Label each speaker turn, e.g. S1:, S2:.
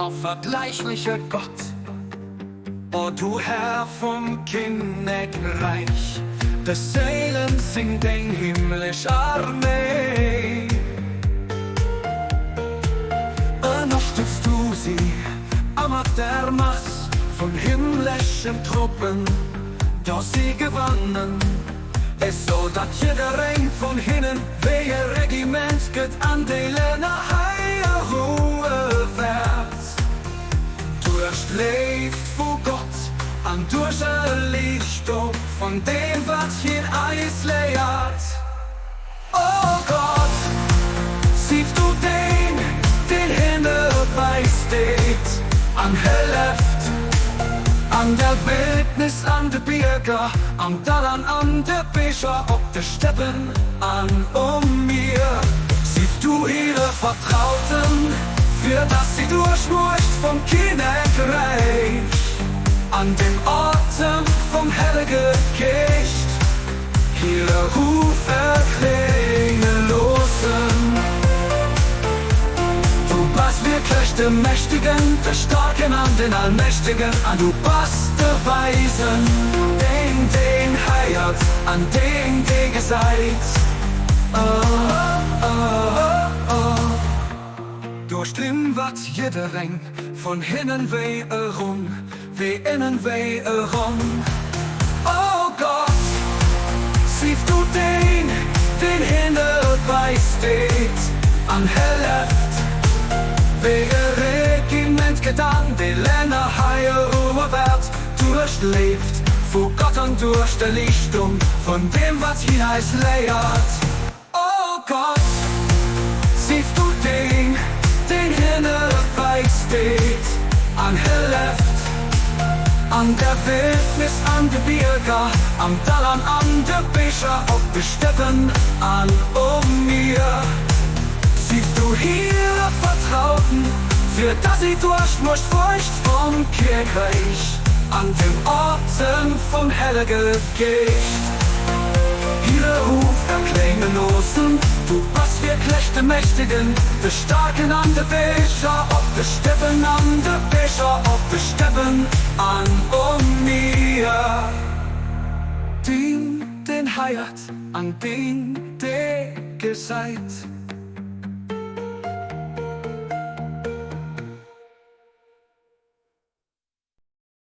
S1: Onvergleichliche Gott, o du Här vum Kinnekreich, de Séilen sinn deng himmlesch Arméi. Ënnerstëtz du si a mat der Mass vun himmleschen Truppen, dass si gewannen. Et soll datt jiddereng vun hinnen wéi e Regiment gëtt an déi Länner hei a Ruhe wäert. Duerch d'Léift vu Gott an duerch e Liichtdom vun deem wat hien eis léiert. O Gott, sief du deen, deen hinne bäisteet an hëlleft an der Wildnis, an de Bierger, am Dall an an de Beecher, op de Steppen an um Mier. Sief du hire Vertrauten, fir dass si duerch d'Muecht vum Kinnekräich an dem Otem vum Hellege Geescht Hire Ruf erklénge loossen. Du bass wierklech de Mächtegen, de Staarken an den Allmächtegen, an du bass de Weisen, deen, deen héiert an deen, dee gesäit. Duerch d'Limm wat jiddereng vun hinnen wéi e Rung, Wéi ënnen, wéi eran. O Gott, sief du deen, deen hinne beisteet an hëlleft, wéi e Regiment gedan déi Länner hei eruer wäert, duerch d'Léift vu Gott an duerch de Liichtum vun deem, wat hien eis léiert. O Gott, sief du deen, deen hinne bäisteet an hëlleft an der Wildnis, an de Bierger, am Dall an an de Beecher, op de Steppen an um Mier. Sief du hire Vertrauten, fir dass si duerch d'Muecht Furcht vum Kierkreich an dem Otem vum Hellege Geescht hire Ruf erklénge loossen. Du bass wierklech de Mächtegen, de Staarken an de Beecher, op de Steppen an de Beecher, op de Steppen an um Mier. Deen, deen heiert an deen, dee gesäit.